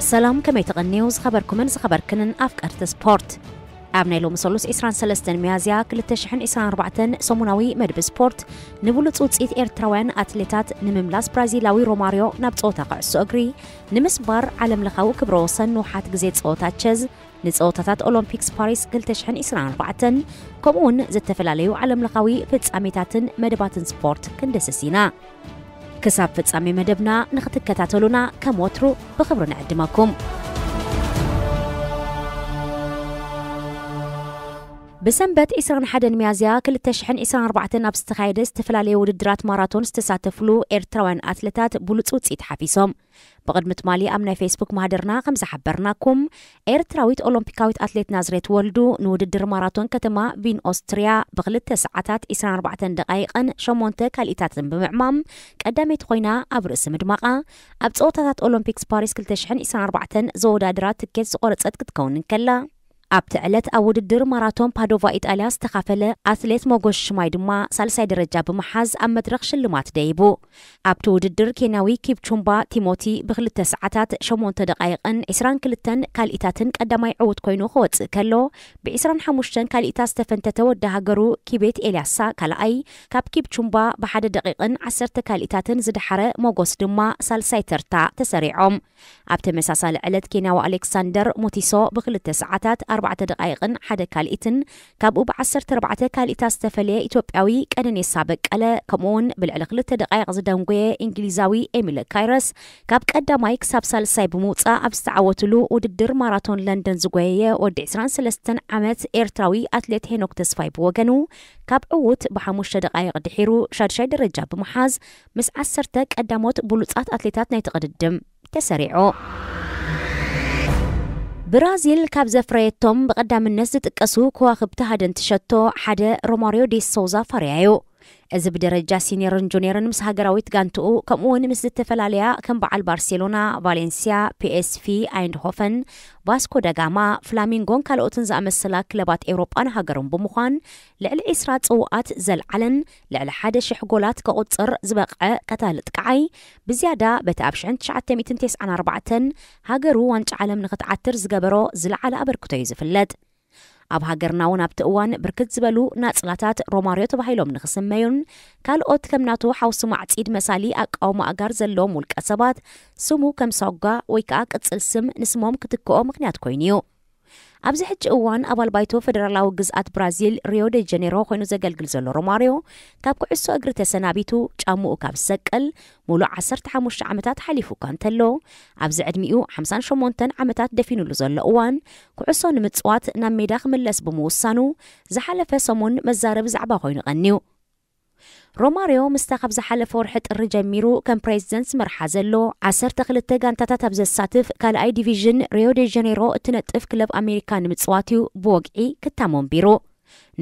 ሰላም፣ ከመይ ተቐንዩ ዝኸበርኩምን ዝኸበርክንን ኣፍቀርቲ ስፖርት? ኣብ ናይ ሎሚ ሰሉስ ዕስራን ሰለስተን ሚያዝያ ክልተ ሽሕን ዕስራን ኣርባዕተን ሰሙናዊ መድብ ስፖርት፣ ንብሉጽ ውጽኢት ኤርትራውያን ኣትሌታት ንምምላስ ብራዚላዊ ሮማርዮ ናብ ጸወታ ኩዕሶ እግሪ፣ ንምስባር ዓለምለኻዊ ክብረ ወሰን ንውሓት ግዜ ጸወታ ቸዝ፣ ንጸወታታት ኦሎምፒክስ ፓሪስ ክልተ ሽሕን ዕስራን ኣርባዕተን፣ ከምኡውን ዝተፈላለዩ ዓለምለኻዊ ፍጻሜታትን መደባትን ስፖርት ክንድስስ ኢና። ክሳብ ፍጻሜ መደብና ንኽትከታተሉና ከም ወትሩ ብኽብሪ ንዕድመኩም። ብሰንበት ዕስራን ሓደን ሚያዝያ ክልተ ሽሕን ዕስራን ኣርባዕተን ኣብ ዝተኻየደ ዝተፈላለየ ውድድራት ማራቶን ዝተሳተፍሉ ኤርትራውያን ኣትለታት ብሉጽ ውጽኢት ሓፊሶም። ብቕድሚ ትማሊ ኣብ ናይ ፌስቡክ ማህደርና ከም ዝሓበርናኩም፣ ኤርትራዊት ኦሎምፒካዊት ኣትሌት ናዝሬት ወልዱ ንውድድር ማራቶን ከተማ ቪን ኦስትርያ ብክልተ ሰዓታት ዕስራን ኣርባዕተን ደቓይቕን ሸሞንተ ካልኢታትን ብምዕማም ቀዳመይቲ ኮይና ኣብ ርእሲ ምድማቓ፣ ኣብ ጸወታታት ኦሎምፒክስ ፓሪስ ክልተ ሽሕን ዕስራን ኣርባዕተን ዘወዳድራ ትኬት ዝቖረጸት ክትከውን እንከላ፣ ኣብቲ ዕለት ኣብ ውድድር ማራቶን ፓዶቫ ኢጣልያ ዝተኻፈለ ኣትሌት ሞጎሽ ሽማይ ድማ ሳልሳይ ደረጃ ብምሓዝ ኣብ መድረኽ ሽልማት ደይቡ። ኣብቲ ውድድር ኬንያዊ ኪፕቹምባ ቲሞቲ ብክልተ ሰዓታት ሸሞንተ ደቓይቕን ዕስራን ክልተን ካልኢታትን ቀዳማይ ዕዉት ኮይኑ ክወጽእ ከሎ፣ ብዕስራን ሓሙሽተን ካልኢታት ዝተፈንተተ ወዲ ሃገሩ ኪቤት ኤልያሳ ካልኣይ፣ ካብ ኪፕቹምባ ብሓደ ደቒቕን ዓሰርተ ካልኢታትን ዝደሓረ ሞጎስ ድማ ሳልሳይ ተርታ ተሰሪዖም። ኣብ ተመሳሳሊ ዕለት ኬንያዊ ኣሌክሳንደር ሙቲሶ ብክልተ ሰዓታት ኣርባዕተ ደቓይቕን ሓደ ካልኢትን፣ ካብኡ ብዓሰርተ ኣርባዕተ ካልኢታት ዝተፈለየ ኢትዮጵያዊ ቀነኔሳ በቀለ፣ ከምኡውን ብልዕሊ ክልተ ደቓይቕ ዝደንጎየ እንግሊዛዊ ኤሚል ካይረስ፣ ካብ ቀዳማይ ክሳብ ሳልሳይ ብምውጻእ ኣብ ዝተዓወትሉ ውድድር ማራቶን ለንደን ዝጎየየ ወዲ ዕስራን ሰለስተን ዓመት ኤርትራዊ ኣትሌት ሄኖክ ተስፋይ ብወገኑ፣ ካብ ዕዉት ብሓሙሽተ ደቓይቕ ድሒሩ ሻድሻይ ደረጃ ብምሓዝ፣ ምስ ዓሰርተ ቀዳሞት ብሉጻት ኣትሌታት ናይቲ ቅድድም ተሰሪዑ። ብራዚል ካብ ዘፍረየቶም ብቐዳምነት ዝጥቀሱ ከዋኽብቲ ሃደንቲ ሸቶ ሓደ ሮማሪዮ ዲ ሶውዛ ፋሪያ እዩ። እዚ ብደረጃ ሲኒየርን ጁኒየርን ምስ ሃገራዊት ጋንትኡ፣ ከምኡ እውን ምስ ዝተፈላለያ ከም በዓል ባርሴሎና፣ ቫሌንሲያ፣ ፒኤስቪ ኣይንድሆፈን፣ ቫስኮ ዳጋማ፣ ፍላሚንጎን ካልኦትን ዝኣመሰላ ክለባት ኤውሮጳን ሃገሩን ብምዃን፣ ልዕሊ ዕስራ ጽውኣት ዘልዓለን ልዕሊ ሓደ ሽሕ ጎላት ከቑጽር ዝበቕዐ ቀታሊ ጥቃዓይ፣ ብዝያዳ በቲ ኣብ ሽሕን ትሽዓተ ሚእትን ተስዓን ኣርባዕተን ሃገሩ ዋንጫ ዓለም ንኽትዓትር ዝገበሮ ዝለዓለ ኣበርክቶ እዩ ዝፍለጥ። ኣብ ሃገርና እውን ኣብቲ እዋን ብርክት ዝበሉ ናጽላታት ሮማርዮ ተባሂሎም ንኽስመዩን ካልኦት ከም ናቱ ሓውሲ ማዕጺድ መሳሊ ኣቃውማ ኣጋር ዘለዎም ውልቀ ሰባት ስሙ ከም ሳጓ ወይ ከኣ ቅጽል ስም ንስሞም ክትክኦ ምኽንያት ኮይኑ እዩ። ኣብዚ ሕጂ እዋን ኣባል ባይቶ ፈደራላዊ ግዝኣት ብራዚል ሪዮ ደ ጀኔሮ ኮይኑ ዘገልግል ዘሎ ሮማርዮ፣ ካብ ኩዕሶ እግሪ ተሰናቢቱ ጫምኡ ካብ ዝሰቅል ሙሉእ ዓሰርተ ሓሙሽተ ዓመታት ሓሊፉ እኳ እንተሎ፣ ኣብዚ ዕድሚኡ ሓምሳን ሸሞንተን ዓመታት ደፊኑሉ ዘሎ እዋን፣ ኩዕሶ ንምጽዋት ናብ ሜዳ ክምለስ ብምውሳኑ፣ ዝሓለፈ ሰሙን መዛረቢ ዛዕባ ኮይኑ ቀንዩ። ሮማርዮ ምስታ ካብ ዝሓለፈ ወርሒ ጥሪ ጀሚሩ ከም ፕሬዚደንት ዝመርሓ ዘሎ ዓሰርተ ክልተ ጋንታታት ኣብ ዘሳትፍ ካልኣይ ዲቪዥን ሪዮ ደ ጀኔሮ እትነጥፍ ክለብ ኣሜሪካ ንምጽዋት እዩ ብወግዒ ክታሞ ኣንቢሩ።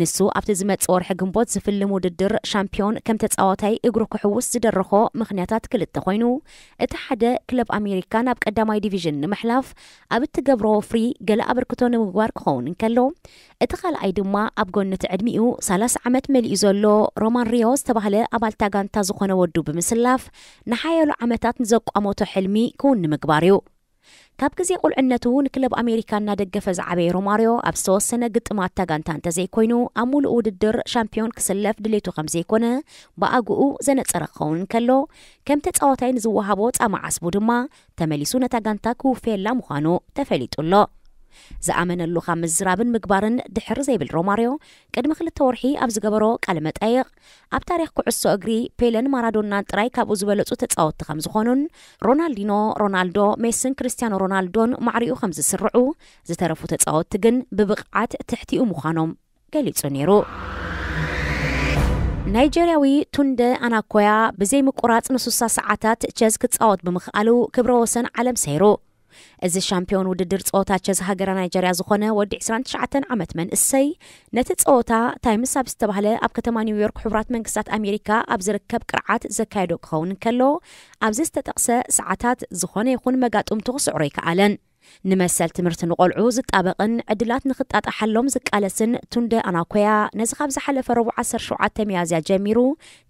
ንሱ ኣብቲ ዝመጽእ ወርሒ ግንቦት ዝፍልም ውድድር ሻምፒዮን ከም ተጻዋታይ እግሩ ክሕውስ ዝደረኾ ምኽንያታት ክልተ ኮይኑ፣ እቲ ሓደ ክለብ ኣሜሪካ ናብ ቀዳማይ ዲቪዥን ንምሕላፍ ኣብ እትገብሮ ወፍሪ ገለ ኣበርክቶ ንምግባር ክኸውን እንከሎ፣ እቲ ካልኣይ ድማ ኣብ ጎኒ እቲ ዕድሚኡ ሰላሳ ዓመት መሊኡ ዘሎ ሮማን ሪዮ ዝተባህለ ኣባልታ ጋንታ ዝኾነ ወዱ ብምስላፍ ንሓያሎ ዓመታት ንዘቋመቶ ሕልሚ ክውን ንምግባር እዩ። ካብ ግዜ ቁልዕነቱ ንክለብ ኣሜሪካ እናደገፈ ዝዓበየ ሮማርዮ፣ ኣብ ዝተወሰነ ግጥማት እታ ጋንታ እንተዘይኮይኑ፣ ኣብ ሙሉእ ውድድር ሻምፒዮን ክስለፍ ድሌቱ ከም ዘይኮነ ብኣግኡ ዘነጸረ ክኸውን እንከሎ፣ ከም ተጻዋታይ ንዝወሃቦ ጻማ ዓስቡ ድማ ተመሊሱ ነታ ጋንታ ክውፈየላ ምዃኑ ተፈሊጡ ኣሎ። ዝኣመነሉ ካብ ምዝራብን ምግባርን ድሕር ዘይብል ሮማርዮ፣ ቅድሚ ክልተ ወርሒ ኣብ ዝገበሮ ቃለ መጠይቕ፣ ኣብ ታሪኽ ኩዕሶ እግሪ ፔለን ማራዶናን ጥራይ ካብኡ ዝበለጹ ተጻወትቲ ከም ዝኾኑን፣ ሮናልዲኖ፣ ሮናልዶ፣ ሜስን ክርስቲያኖ ሮናልዶን ማዕሪኡ ከም ዝስርዑ፣ ዝተረፉ ተጻወትቲ ግን ብብቕዓት ትሕቲኡ ምዃኖም ገሊጹ ነይሩ። ናይጀርያዊ ቱንደ ኣናኮያ ብዘይ ምቁራጽ ንስሳ ሰዓታት ቸዝ ክጻወት ብምኽኣሉ ክብረ ወሰን ዓለም ሰይሩ። እዚ ሻምፒዮን ውድድር ጸወታ ቸዝ ሃገረ ናይጀርያ ዝኾነ ወዲ ዕስራን ትሽዓተን ዓመት መንእሰይ፣ ነቲ ጸወታ ታይምስ ኣብ ዝተባህለ ኣብ ከተማ ኒውዮርክ ሕቡራት መንግስታት ኣሜሪካ ኣብ ዝርከብ ቅርዓት ዘካየዶ ክኸውን እንከሎ፣ ኣብዚ ዝተጠቕሰ ሰዓታት ዝኾነ ይኹን መጋጥምቱ ክስዕሮ ኣይከኣለን። ንመሰል ትምህርቲ ንቆልዑ ዝጣበቕን ዕድላት ንኽጣጣሓሎም ዝቃለስን ቱንደ ኣናኮያ፣ ነዚ ካብ ዝሓለፈ ረቡዕ ዓሰርተ ሸውዓተ ሚያዝያ ጀሚሩ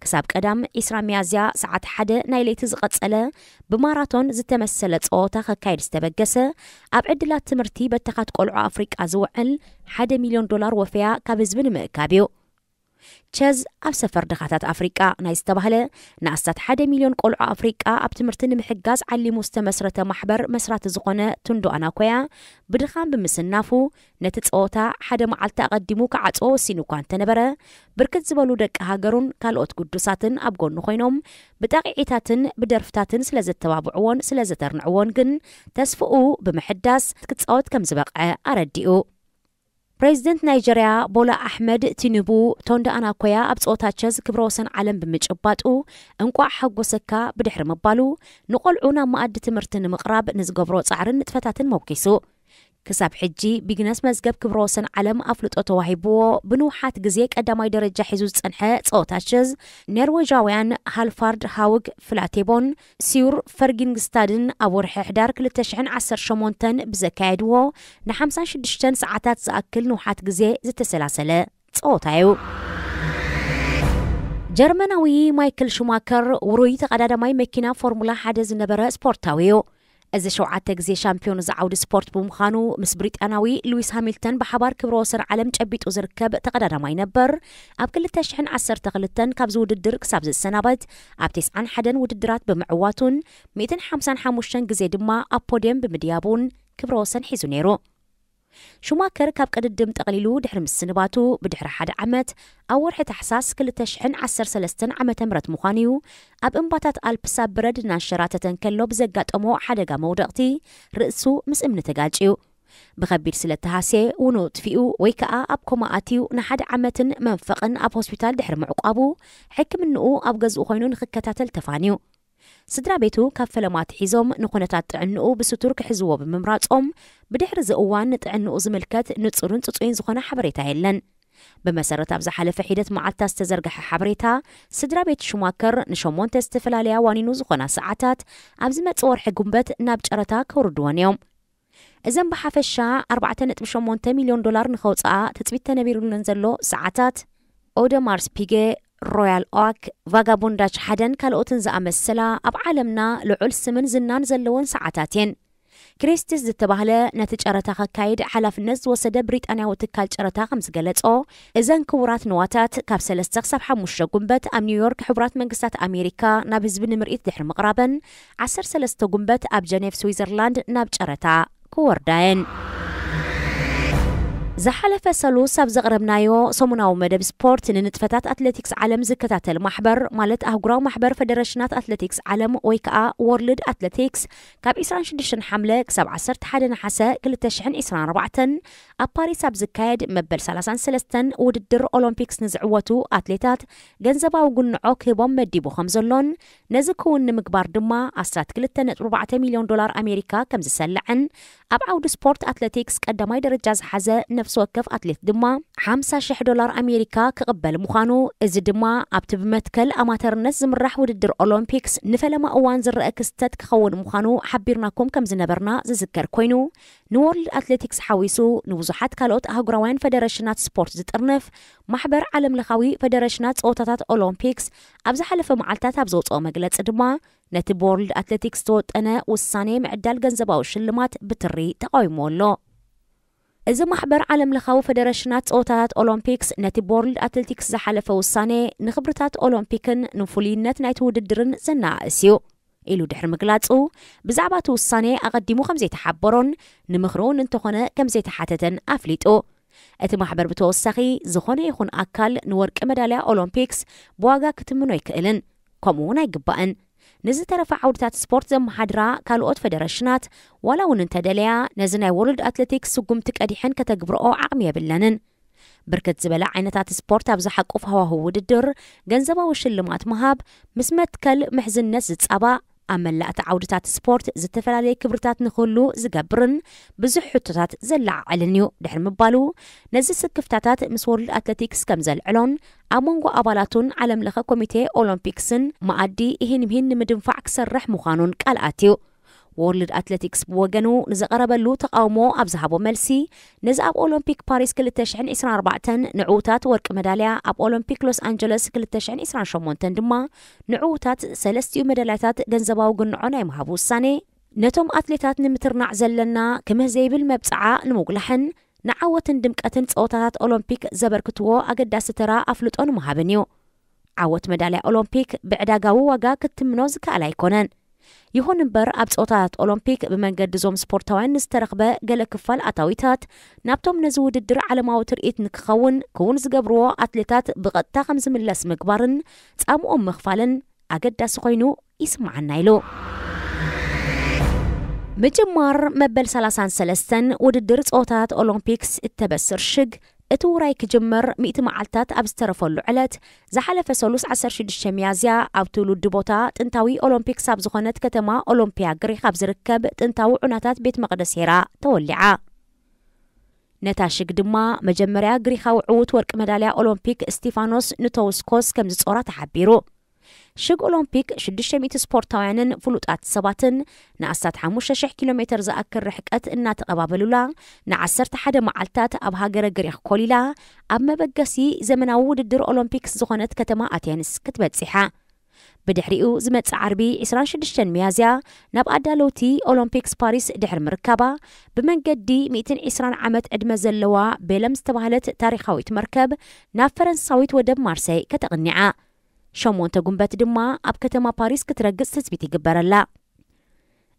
ክሳብ ቀዳም ዒስራ ሚያዝያ ሰዓት ሓደ ናይ ለይቲ ዝቐጸለ ብማራቶን ዝተመሰለ ጸወታ ከካይድ ዝተበገሰ፣ ኣብ ዕድላት ትምህርቲ በተኻት ቆልዑ ኣፍሪቃ ዝውዕል ሓደ ሚልዮን ዶላር ወፈያ ካብ ህዝቢ ንምእካብ እዩ። ቸዝ ኣብ ሰፈር ድኻታት ኣፍሪቃ ናይ ዝተባህለ ንኣስታት ሓደ ሚልዮን ቆልዑ ኣፍሪቃ ኣብ ትምህርቲ ንምሕጋዝ ዓሊሙ ዝተመስረተ ማሕበር መስራቲ ዝኾነ ቱንዶ ኣናኮያ፣ ብድኻም ብምስናፉ ነቲ ጸወታ ሓደ መዓልቲ ኣቐዲሙ ክዓጽዎ ወሲኑ እኳ እንተነበረ፣ ብርክት ዝበሉ ደቂ ሃገሩን ካልኦት ግዱሳትን ኣብ ጎኑ ኮይኖም ብጣቕዒታትን ብደርፍታትን ስለ ዘተባብዕዎን ስለ ዘተርንዕዎን ግን ተስፍኡ ብምሕዳስ ክጻወት ከም ዝበቕዐ ኣረዲኡ። ፕሬዚደንት ናይጀርያ ቦላ ኣሕመድ ቲኑቡ ቶንደ ኣናኮያ ኣብ ጸወታ ቸዝ ክብረ ወሰን ዓለም ብምጭባጡ እንቋዕ ሓጎሰካ ብድሕሪ ምባሉ፣ ንቆልዑ ናብ መኣዲ ትምህርቲ ንምቕራብ ንዝገብሮ ጻዕርን ንጥፈታትን መኪሱ። ክሳብ ሕጂ ቢግነስ መዝገብ ክብረ ወሰን ዓለም ኣፍልጦ ተዋሂብዎ ብንውሓት ግዜ ቀዳማይ ደረጃ ሒዙ ዝጸንሐ ጸወታ ቸዝ፣ ኖርዌጃውያን ሃልፋርድ ሃውግ ፍላቴቦን ሲውር ፈርጊንግስታድን ኣብ ወርሒ ሕዳር ክልተ ሽሕን ዓሰርተ ሸሞንተን ብዘካየድዎ ንሓምሳን ሽዱሽተን ሰዓታት ዝኣክል ንውሓት ግዜ ዝተሰላሰለ ጸወታ እዩ። ጀርመናዊ ማይክል ሹማከር ውሩይ ተቐዳዳማይ መኪና ፎርሙላ ሓደ ዝነበረ ስፖርታዊ እዩ። እዚ ሸውዓተ ግዜ ሻምፒዮን እዚ ዓውዲ ስፖርት ብምዃኑ፣ ምስ ብሪጣናዊ ሉዊስ ሃሚልተን ብሓባር ክብረ ወሰን ዓለም ጨቢጡ ዝርከብ ተቐዳዳማይ ነበር። ኣብ ክልተ ሽሕን ዓሰርተ ክልተን ካብዚ ውድድር ክሳብ ዝሰናበት፣ ኣብ ተስዓን ሓደን ውድድራት ብምዕዋቱን ሚእትን ሓምሳን ሓሙሽተን ግዜ ድማ ኣብ ፖድየም ብምድያቡን ክብረ ወሰን ሒዙ ነይሩ። ሹማከር ካብ ቅድድም ጠቕሊሉ ድሕሪ ምስንባቱ፣ ብድሕሪ ሓደ ዓመት፣ ኣብ ወርሒ ታሕሳስ ክልተ ሽሕን ዓሰርተ ሰለስተን ዓመተ ምህረት ምዃኑ እዩ፣ ኣብ እምባታት ኣልፕስ ኣብ በረድ እናንሸራተተ እንከሎ ብዘጋጠሞ ሓደጋ መውደቕቲ ርእሱ ምስ እምኒ ተጋጭዩ። ብኸቢድ ስለ እተሃስየ፣ ውንኡ ጥፊኡ ወይ ከኣ ኣብ ኮማ ኣትዩ ንሓደ ዓመትን መንፈቕን ኣብ ሆስፒታል ድሕሪ ምዕቋቡ፣ ሕክምንኡ ኣብ ገዝኡ ኮይኑ ንኽከታተል ተፋንዩ። ስድራ ቤቱ ካብ ፈለማ ኣትሒዞም ንኹነታት ጥዕንኡ ብስቱር ክሕዝዎ ብምምራጾም፣ ብድሕሪ እዚ እዋን ንጥዕንኡ ዝምልከት ንጹርን ጽጹይን ዝኾነ ሓበሬታ የለን። ብመሰረት ኣብ ዝሓለፈ ሒደት መዓልታት ዝተዘርግሐ ሓበሬታ፣ ስድራ ቤት ሹማከር ንሸሞንተ ዝተፈላለያ ዋኒኑ ዝኾና ሰዓታት ኣብ ዝመጽእ ወርሒ ጉንበት ናብ ጨረታ ከውርድወን እዮም። እዘን ብሓፈሻ ኣርባዕተ ነጥቢ ሸሞንተ ሚልዮን ዶላር ንኸውጽኣ ትጽቢት ተነቢሩለን ዘሎ ሰዓታት፣ ኦደማር ስፒገ፣ ሮያል ኦክ፣ ቫጋቦንዳች ሓደን ካልኦትን ዝኣመሰላ ኣብ ዓለምና ልዑል ስምን ዝናን ዘለወን ሰዓታት እየን። ክሪስቲስ ዝተባህለ ነቲ ጨረታ ከካይድ ሓላፍነት ዝወሰደ ብሪጣንያዊ ትካል ጨረታ ከም ዝገለጾ፣ እዘን ክቡራት ንዋታት ካብ ሰለስተ ክሳብ ሓሙሽተ ጉንበት ኣብ ኒውዮርክ ሕቡራት መንግስታት ኣሜሪካ ናብ ህዝቢ ንምርኢት ድሕሪ ምቕራበን፣ ዓሰርተ ሰለስተ ጉንበት ኣብ ጀኔቭ ስዊዘርላንድ ናብ ጨረታ ክወርዳ እየን። ዝሓለፈ ሰሉስ ኣብ ዘቕረብናዮ ሰሙናዊ መደብ ስፖርት፣ ንንጥፈታት ኣትሌቲክስ ዓለም ዝከታተል ማሕበር፣ ማለት ኣህጉራዊ ማሕበር ፈደረሽናት ኣትሌቲክስ ዓለም ወይ ከኣ ወርልድ ኣትሌቲክስ፣ ካብ ዒስራን ሽዱሽተን ሓምለ ክሳብ ዓሰርተ ሓደ ነሓሰ ክልተ ሽሕን ዒስራን ኣርባዕተን ኣብ ፓሪስ ኣብ ዝካየድ መበል ሰላሳን ሰለስተን ውድድር ኦሎምፒክስ ንዝዕወቱ ኣትሌታት ገንዘባዊ ጉንዖ ክህቦም መዲቡ ከም ዘሎን፣ ነዚ ክውን ንምግባር ድማ ኣስታት ክልተ ነጥቢ ኣርባዕተ ሚልዮን ዶላር ኣሜሪካ ከም ዝሰልዕን፣ ኣብ ዓውዲ ስፖርት ኣትሌቲክስ ቀዳማይ ደረጃ ዝሓዘ ነፍሲ ወከፍ ኣትሌት ድማ ሓምሳ ሽሕ ዶላር ኣሜሪካ ክቕበል ምዃኑ፣ እዚ ድማ ኣብቲ ብመትከል ኣማተርነት ዝምራሕ ውድድር ኦሎምፒክስ ንፈለማ እዋን ዝረአ ክስተት ክኸውን ምዃኑ ሓቢርናኩም ከም ዝነበርና ዝዝከር ኮይኑ፣ ንወርልድ ኣትሌቲክስ ሓዊሱ ንብዙሓት ካልኦት ኣህጉራውያን ፈደረሽናት ስፖርት ዝጥርንፍ ማሕበር ዓለምለኻዊ ፈደረሽናት ጸወታታት ኦሎምፒክስ ኣብ ዝሓለፈ መዓልታት ኣብ ዘውጽኦ መግለጺ ድማ፣ ነቲ ብወርልድ ኣትሌቲክስ ዝተወጠነ ውሳኔ ምዕዳል ገንዘባዊ ሽልማት ብትሪ ተቓዊምዎ ኣሎ። እዚ ማሕበር ዓለምለኻዊ ፈደረሽናት ጸወታታት ኦሎምፒክስ ነቲ ብወርልድ ኣትሌቲክስ ዝሓለፈ ውሳኔ ንኽብርታት ኦሎምፒክን ንፍሉይነት ናይቲ ውድድርን ዘነኣእስ እዩ ኢሉ ድሕሪ ምግላጹ፣ ብዛዕባ እቲ ውሳኔ ኣቐዲሙ ከም ዘይተሓበሮን ንምኽሪ እውን እንተኾነ ከም ዘይተሓተተን ኣፍሊጡ። እቲ ማሕበር ብተወሳኺ፣ ዝኾነ ይኹን ኣካል ንወርቂ መዳልያ ኦሎምፒክስ ብዋጋ ክትምኖ ኣይክእልን፣ ከምኡ እውን ኣይግባእን። ንዝተረፈ ዓውድታት ስፖርት ዘመሓድራ ካልኦት ፈደረሽናት፣ ዋላ እውን እንተደለያ፣ ነዚ ናይ ወርልድ ኣትሌቲክስ ስጉምቲ ቀዲሐን ከተግብርኦ ዓቕሚ የብለንን። ብርክት ዝበለ ዓይነታት ስፖርት ኣብ ዝሓቁፍ ሃዋህው ውድድር፣ ገንዘባዊ ሽልማት ምሃብ፣ ምስ መትከል ምሕዝነት ዝጻባእ፣ ኣብ መላእቲ ዓውድታት ስፖርት ዝተፈላለየ ክብርታት ንክህሉ ዝገብርን ብዙሕ ሕቶታት ዘለዓዕልን እዩ ድሕሪ ምባሉ፣ ነዚ ስክፍታታት ምስ ወርልድ ኣትሌቲክስ ከም ዘልዕሎን፣ ኣብ መንጎ ኣባላቱን ዓለም ለኸ ኮሚቴ ኦሎምፒክስን መኣዲ ኢሂን ምሂን ንምድንፋዕ ክሰርሕ ምዃኑን ቃል ኣትዩ። ወርልድ ኣትሌቲክስ ብወገኑ ንዝቐረበሉ ተቓውሞ ኣብ ዝሃቦ መልሲ፣ ነዚ ኣብ ኦሎምፒክ ፓሪስ ክልተ ሽሕን ዕስራን ኣርባዕተን ንዕዉታት ወርቂ መዳልያ ኣብ ኦሎምፒክ ሎስ ኣንጀለስ ክልተ ሽሕን ዕስራን ሸሞንተን ድማ ንዕዉታት ሰለስቲኡ መዳልያታት ገንዘባዊ ግንዖ ናይ ምሃብ ውሳኔ፣ ነቶም ኣትሌታት ንምትርናዕ ዘለና ክምህ ዘይብል መብጽዓ ንምጉላሕን ንዓወትን ድምቀትን ጸወታታት ኦሎምፒክ ዘበርክትዎ ኣገዳሲ ተራ ኣፍልጦ ንምሃብን እዩ። ዓወት መዳልያ ኦሎምፒክ ብዕዳጋዊ ዋጋ ክትትምኖ ዝከኣል ኣይኮነን። ይኹን እምበር፣ ኣብ ጸወታታት ኦሎምፒክ ብመንገዲ እዞም ስፖርታውያን ንዝተረኽበ ገለ ክፋል ኣታዊታት ናብቶም ነዚ ውድድር ዓለማዊ ትርኢት ንክኸውን ክውን ዝገብርዎ ኣትሌታት ብቐጥታ ከም ዝምለስ ምግባርን ጻምኦም ምኽፋልን ኣገዳሲ ኮይኑ ይስምዓና ኢሉ። ምጅማር መበል ሰላሳን ሰለስተን ውድድር ጸወታታት ኦሎምፒክስ እተበስር ሽግ፣ እቲ ውራይ ክጅመር ሚእቲ መዓልታት ኣብ ዝተረፈሉ ዕለት፣ ዝሓለፈ ሰሉስ ዓሰርተ ሽዱሽተ ሚያዝያ ኣብ ትውልዲ ቦታ ጥንታዊ ኦሎምፒክስ ኣብ ዝኾነት ከተማ ኦሎምፒያ ግሪክ ኣብ ዝርከብ ጥንታዊ ዑናታት ቤት መቕደስ ሄራ ተወሊዓ። ነታ ሽግ ድማ መጀመርያ ግሪኻዊ ዕዉት ወርቂ መዳልያ ኦሎምፒክ ስቲፋኖስ ኑቶውስኮስ ከም ዝጾራ ተሓቢሩ። ሽግ ኦሎምፒክ ሽዱሽተ ሚእቲ ስፖርታውያንን ፍሉጣት ሰባትን ንኣስታት ሓሙሽተ ሽሕ ኪሎ ሜተር ዝኣክል ርሕቀት እናተቐባበሉላ፣ ንዓሰርተ ሓደ መዓልታት ኣብ ሃገረ ግሪኽ ኮሊላ፣ ኣብ መበገሲ ዘመናዊ ውድድር ኦሎምፒክስ ዝኾነት ከተማ ኣቴንስ ክትበጽሕ እያ። ብድሕሪኡ ዝመጽእ ዓርቢ ዕስራን ሽዱሽተን ሚያዝያ ናብ ኣዳለውቲ ኦሎምፒክስ ፓሪስ ድሕሪ ምርካባ፣ ብመንገዲ ሚእትን ዕስራን ዓመት ዕድመ ዘለዋ ቤለም ዝተባህለት ታሪኻዊት መርከብ ናብ ፈረንሳዊት ወደብ ማርሰይ ከተቕኒዓ። ሸሞንተ ጉንበት ድማ ኣብ ከተማ ፓሪስ ክትረግጽ ትጽቢት ይግበረላ።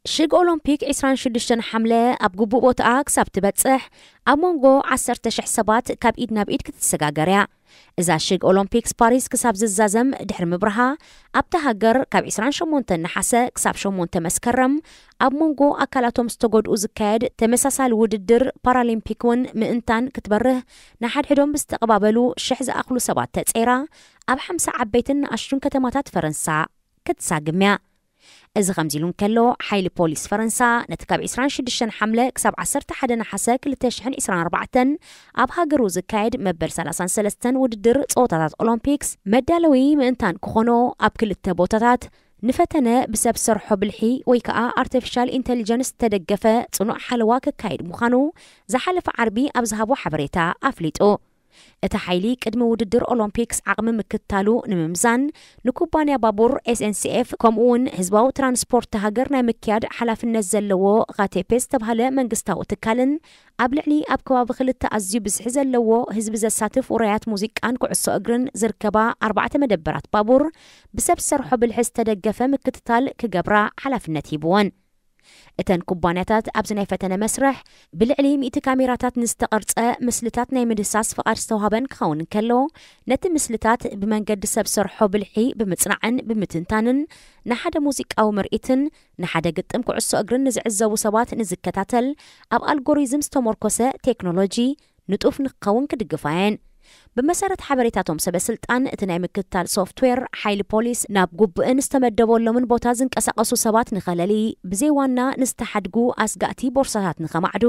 ሽግ ኦሎምፒክ ዕስራን ሽዱሽተን ሓምለ ኣብ ግቡእ ቦታኣ ክሳብ ትበጽሕ፣ ኣብ መንጎ ዓሰርተ ሽሕ ሰባት ካብ ኢድ ናብ ኢድ ክትሰጋገር እያ። እዛ ሽግ ኦሎምፒክስ ፓሪስ ክሳብ ዝዛዘም ድሕሪ ምብርሃ፣ ኣብታ ሃገር ካብ ዕስራን ሸሞንተን ነሓሰ ክሳብ ሸሞንተ መስከረም ኣብ መንጎ ኣካላቶም ዝተጎድኡ ዝካየድ ተመሳሳሊ ውድድር ፓራሊምፒክ እውን ምእንታን ክትበርህ፣ ንሓድሕዶም ብዝተቐባበሉ ሽሕ ዝኣኽሉ ሰባት ተጸይራ፣ ኣብ ሓምሳ ዓበይትን ንኣሽቱን ከተማታት ፈረንሳ ክትሳግም እያ። እዚ ከምዚ ኢሉ እንከሎ፣ ሓይሊ ፖሊስ ፈረንሳ ነቲ ካብ ዕስራን ሽዱሽተን ሓምለ ክሳብ ዓሰርተ ሓደ ነሓሰ ክልተ ሽሕን ዕስራን ኣርባዕተን ኣብ ሃገሩ ዝካየድ መበል ሰላሳን ሰለስተን ውድድር ጸወታታት ኦሎምፒክስ መዳለዊ ምእንታን ክኾኖ፣ ኣብ ክልተ ቦታታት ንፈተነ ብሰብ ሰርሖ ብልሒ ወይ ከኣ ኣርቲፊሻል ኢንተሊጀንስ ዝተደገፈ ጽኑዕ ሓለዋ ክካየድ ምዃኑ ዝሓለፈ ዓርቢ ኣብ ዝሃቦ ሓበሬታ ኣፍሊጡ። እቲ ሓይሊ ቅድሚ ውድድር ኦሎምፒክስ ዓቕሚ ምክትታሉ ንምምዛን፣ ንኩባንያ ባቡር ኤስኤንሲኤፍ፣ ከምኡ እውን ህዝባዊ ትራንስፖርት ሃገር ናይ ምክያድ ሓላፍነት ዘለዎ ኻቴፔ ዝተባህለ መንግስታዊ ትካልን ኣብ ልዕሊ ኣብ ከባቢ ክልተ ኣዝዩ ብዝሒ ዘለዎ ህዝቢ ዘሳትፍ ውራያት ሙዚቃን ኩዕሶ እግርን ዝርከባ ኣርባዕተ መደበራት ባቡር ብሰብ ሰርሖ ብልሒ ዝተደገፈ ምክትታል ክገብራ ሓላፍነት ሂብወን። እተን ኩባንያታት ኣብዚ ናይ ፈተነ መስርሕ ብልዕሊ ሚእቲ ካሜራታት ንዝተቐርጸ ምስልታት ናይ ምድህሳስ ፍቓድ ዝተዋህበን ክኸውን እንከሎ፣ ነቲ ምስልታት ብመንገዲ ሰብ ሰርሖ ብልሒ ብምጽናዕን ብምትንታንን፣ ንሓደ ሙዚቃዊ ምርኢትን ንሓደ ግጥም ኩዕሶ እግርን ንዝዕዘቡ ሰባት ንዝከታተል ኣብ ኣልጎሪዝም ዝተመርኮሰ ቴክኖሎጂ ንጡፍ ንክኸውን ክድግፋ እየን። ብመሰረት ሓበሬታቶም ሰበ ስልጣን፣ እቲ ናይ ምክትታል ሶፍትዌር ሓይሊ ፖሊስ ናብ ግቡእን ዝተመደበሎምን ቦታ ዝንቀሳቐሱ ሰባት ንኸለሊ፣ ብዘይ ዋና ንዝተሓድጉ ኣስጋእቲ ቦርሳታት ንኸማዕዱ፣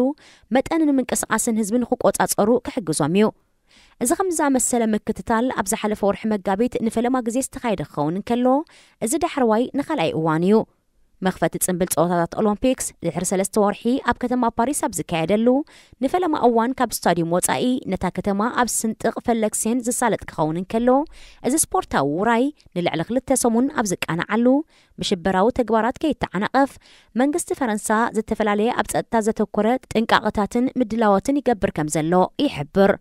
መጠን ንምንቅስቓስን ህዝቢ ንክቆጻጸሩ ክሕግዞም እዩ። እዚ ከም ዝኣመሰለ ምክትታል ኣብ ዝሓለፈ ወርሒ መጋቢት ንፈለማ ግዜ ዝተኻየደ ክኸውን እንከሎ፣ እዚ ዳሕረዋይ ንኻልኣይ እዋን እዩ። መኽፈቲ ጽምብል ጸወታታት ኦሎምፒክስ ድሕሪ ሰለስተ ወርሒ ኣብ ከተማ ፓሪስ ኣብ ዝካየደሉ፣ ንፈለማ እዋን ካብ ስታድዩም ወጻኢ ነታ ከተማ ኣብ ስንጥቕ ፈለግ ሴን ዝሳለጥ ክኸውን እንከሎ፣ እዚ ስፖርታዊ ውራይ ንልዕሊ ክልተ ሰሙን ኣብ ዝቃናዓሉ፣ ብሽበራዊ ተግባራት ከይተዓናቐፍ፣ መንግስቲ ፈረንሳ ዝተፈላለየ ኣብ ጸጥታ ዘተኮረ ጥንቃቐታትን ምድላዋትን ይገብር ከም ዘሎ ይሕብር።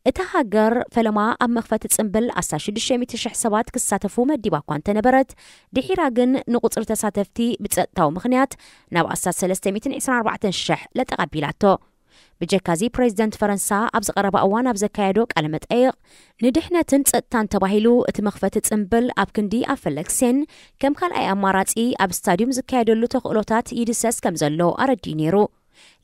እታ ሃገር ፈለማ ኣብ መኽፈቲ ጽምብል ኣስታት ሽዱሽተ ሚእቲ ሽሕ ሰባት ክሳተፉ መዲባ እኳ እንተነበረት፣ ድሒራ ግን ንቁጽሪ ተሳተፍቲ ብጸጥታዊ ምኽንያት ናብ ኣስታት ሰለስተ ሚእትን ዕስራን ኣርባዕተን ሽሕ ለጠቕ ኣቢላቶ። ብጀካዚ፣ ፕሬዚደንት ፈረንሳ ኣብ ዝቐረባ እዋን ኣብ ዘካየዶ ቃለ መጠይቕ፣ ንድሕነትን ጸጥታን ተባሂሉ እቲ መኽፈቲ ጽምብል ኣብ ክንዲ ኣብ ፈለግ ሴን ከም ካልኣይ ኣማራጺ ኣብ ስታድዩም ዝካየደሉ ተኽእሎታት ይድሰስ ከም ዘሎ ኣረዲኡ ነይሩ።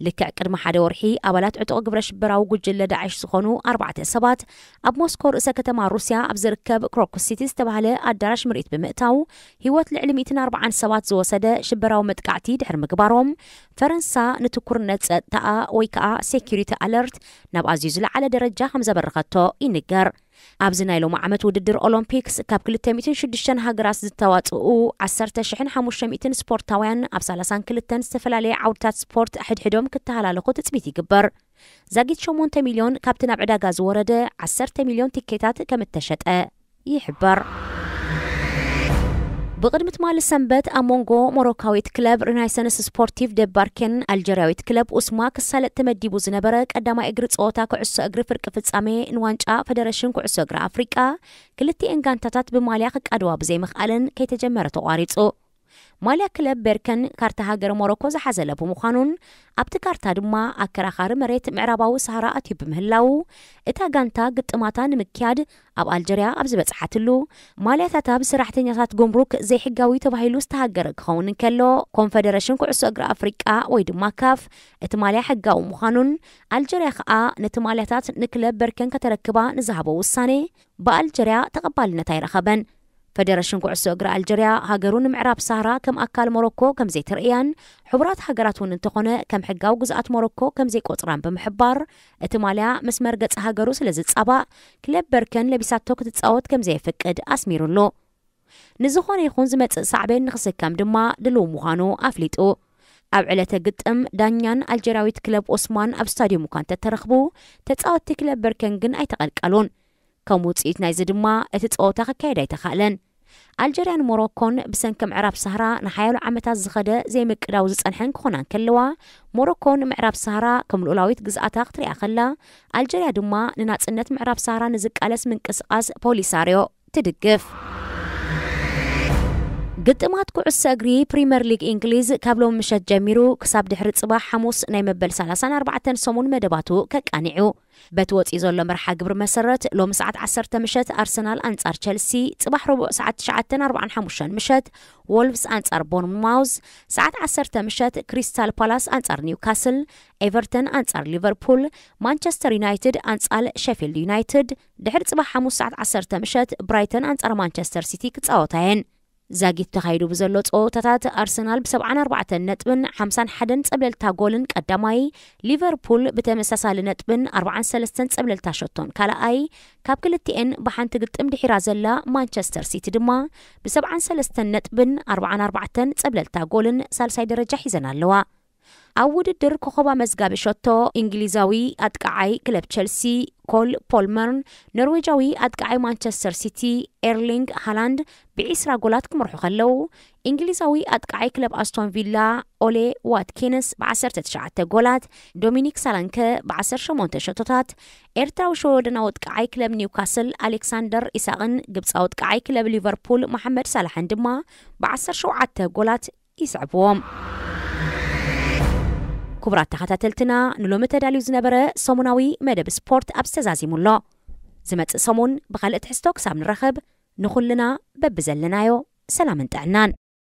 ልክዕ ቅድሚ ሓደ ወርሒ፣ ኣባላት ዕጡቕ ግብረ ሽበራዊ ጉጅለ ዳዕሽ ዝኾኑ ኣርባዕተ ሰባት፣ ኣብ ሞስኮ ርእሰ ከተማ ሩስያ ኣብ ዝርከብ ክሮኩስ ሲቲ ዝተባህለ ኣዳራሽ ምርኢት ብምእታው፣ ህይወት ልዕሊ ሚእትን ኣርባዓን ሰባት ዝወሰደ ሽበራዊ መጥቃዕቲ ድሕሪ ምግባሮም፣ ፈረንሳ ንትኩርነት ጸጥታኣ ወይ ከኣ ሴኩሪቲ ኣለርት ናብ ኣዝዩ ዝለዓለ ደረጃ ከም ዘበረኸቶ ይንገር። ኣብዚ ናይ ሎሚ ዓመት ውድድር ኦሎምፒክስ ካብ ክልተ ሚእትን ሽዱሽተን ሃገራት ዝተዋፅኡ ዓሰርተ ሽሕን ሓሙሽተ ሚእትን ስፖርታውያን ኣብ ሰላሳን ክልተን ዝተፈላለየ ዓውድታት ስፖርት ሕድሕዶም ክተሃላለኹ ትፅቢት ይግበር። ዛጊት ሸሞንተ ሚልዮን ካብቲ ናብ ዕዳጋ ዝወረደ ዓሰርተ ሚልዮን ቲኬታት ከም እተሸጠ ይሕበር። ብቕድሚ ትማሊ ሰንበት ኣብ መንጎ ሞሮካዊት ክለብ ሪናይሰንስ ስፖርቲቭ ደባርኬን ኣልጀርያዊት ክለብ ኡስማ ክሳለጥ ተመዲቡ ዝነበረ ቀዳማይ እግሪ ፀወታ ኩዕሶ እግሪ ፍርቂ ፍጻሜ ንዋንጫ ፈደረሽን ኩዕሶ እግሪ ኣፍሪቃ ክልቲኤን ጋንታታት ብማልያ ክቃደዋ ብዘይምኽኣለን ከይተጀመረ ተቋሪፁ። ማልያ ክለብ ቤርከን ካርታ ሃገር ሞሮኮ ዝሓዘለ ብምዃኑን ኣብቲ ካርታ ድማ ኣከራኻሪ መሬት ምዕራባዊ ሰሃራ ኣትዩ ብምህላዉ እታ ጋንታ ግጥማታ ንምክያድ ኣብ ኣልጀርያ ኣብ ዝበፅሓትሉ ማልያታታ ብሰራሕተኛታት ጉምሩክ ዘይሕጋዊ ተባሂሉ ዝተሃገረ ክኸውን እንከሎ ኮንፈደረሽን ኩዕሶ እግሪ ኣፍሪቃ ወይ ድማ ካፍ እቲ ማልያ ሕጋዊ ምዃኑን ኣልጀርያ ከዓ ነቲ ማልያታት ንክለብ በርከን ከተረክባ ንዝሃቦ ውሳኔ ብኣልጀርያ ተቐባልነት ኣይረኸበን። ፈደረሽን ኩዕሶ እግሪ ኣልጀርያ ሃገሩ ንምዕራብ ሳህራ ከም ኣካል ሞሮኮ ከም ዘይትርእያን ሕቡራት ሃገራት እውን እንተኾነ ከም ሕጋዊ ግዝኣት ሞሮኮ ከም ዘይቆፅራን ብምሕባር እቲ ማልያ ምስ መርገፂ ሃገሩ ስለ ዝፃባእ ክለብ በርከን ለቢሳቶ ክትፃወት ከም ዘየፍቅድ ኣስሚሩሉ። ንዝኾነ ይኹን ዝመፅእ ሳዕቤን ንክስከም ድማ ድልው ምዃኑ ኣፍሊጡ። ኣብ ዕለተ ግጥም ዳኛን ኣልጀርያዊት ክለብ ኦስማን ኣብ ስታዲየም እኳ እንተተረኽቡ ተፃወትቲ ክለብ በርከን ግን ኣይተቐልቀሉን። ከም ውፅኢት ናይዚ ድማ እቲ ፀወታ ክካየድ ኣይተኻእለን። ኣልጀርያን ሞሮኮን ብሰንኪ ምዕራብ ሳህራ ንሓያሎ ዓመታት ዝኸደ ዘይምቅዳው ዝፀንሐን ክኾና እንከለዋ ሞሮኮ ንምዕራብ ሳህራ ከም ልኡላዊት ግዝኣታ ክትሪኣ ከላ ኣልጀርያ ድማ ንናፅነት ምዕራብ ሳህራ ንዝቃለስ ምንቅስቃስ ፖሊሳርዮ ትድግፍ። ግጥማት ኩዕሶ እግሪ ፕሪምየር ሊግ እንግሊዝ ካብ ሎሚ ምሸት ጀሚሩ ክሳብ ድሕሪ ፅባሕ ሓሙስ ናይ መበል ሰላሳን ኣርባዕተን ሰሙን መደባቱ ከቃኒዑ። በቲ ወፂኡ ዘሎ መርሓ ግብሪ መሰረት ሎሚ ሰዓት ዓሰርተ ምሸት ኣርሰናል ኣንጻር ቸልሲ፣ ፅባሕ ረቡዕ ሰዓት ትሽዓተን ኣርባዓን ሓሙሽተን ምሸት ዎልቭስ ኣንጻር ቦርንማውዝ፣ ሰዓት ዓሰርተ ምሸት ክሪስታል ፓላስ ኣንጻር ኒውካስል፣ ኤቨርተን ኣንጻር ሊቨርፑል፣ ማንቸስተር ዩናይትድ ኣንጻር ሸፊልድ ዩናይትድ፣ ድሕሪ ፅባሕ ሓሙስ ሰዓት ዓሰርተ ምሸት ብራይተን ኣንጻር ማንቸስተር ሲቲ ክፃወታ እየን። ዛጊት ተኻይዱ ብዘሎ ፀወታታት ኣርሰናል ብሰብዓን ኣርባዕተን ነጥብን ሓምሳን ሓደን ፀብለልታ ጎልን ቀዳማይ፣ ሊቨርፑል ብተመሳሳሊ ነጥብን ኣርባዓን ሰለስተን ፀብለልታ ሸቶን ካልኣይ፣ ካብ ክልቲኤን ብሓንቲ ግጥም ድሒራ ዘላ ማንቸስተር ሲቲ ድማ ብሰብዓን ሰለስተን ነጥብን ኣርባዓን ኣርባዕተን ፀብለልታ ጎልን ሳልሳይ ደረጃ ሒዘን ኣለዋ። ኣብ ውድድር ኮኸባ መዝጋቢ ሸቶ እንግሊዛዊ ኣጥቃዓይ ክለብ ቸልሲ ኮል ፖልመርን ኖርዌጃዊ ኣጥቃዓይ ማንቸስተር ሲቲ ኤርሊንግ ሃላንድ ብዒስራ ጎላት ክመርሑ ከለዉ እንግሊዛዊ ኣጥቃዓይ ክለብ ኣስቶን ቪላ ኦሌ ዋትኪንስ ብ19 ጎላት፣ ዶሚኒክ ሳላንከ ብ18 ሸቶታት፣ ኤርትራዊ ሸወደናዊ ኣጥቃዓይ ክለብ ኒውካስል ኣሌክሳንደር ኢሳቕን ግብፃዊ ኣጥቃዓይ ክለብ ሊቨርፑል መሓመድ ሳላሕን ድማ ብ17 ጎላት ይስዕብዎም። ክቡራት ተኸታተልትና ንሎሚ ተዳልዩ ዝነበረ ሰሙናዊ መደብ ስፖርት ኣብ ዝተዛዚሙ ኣሎ። ዝመጽእ ሰሙን ብኻልእ ትሕዝቶ ክሳብ ንራኸብ ንኹልና በብዘለናዮ ሰላምን ጥዕናን።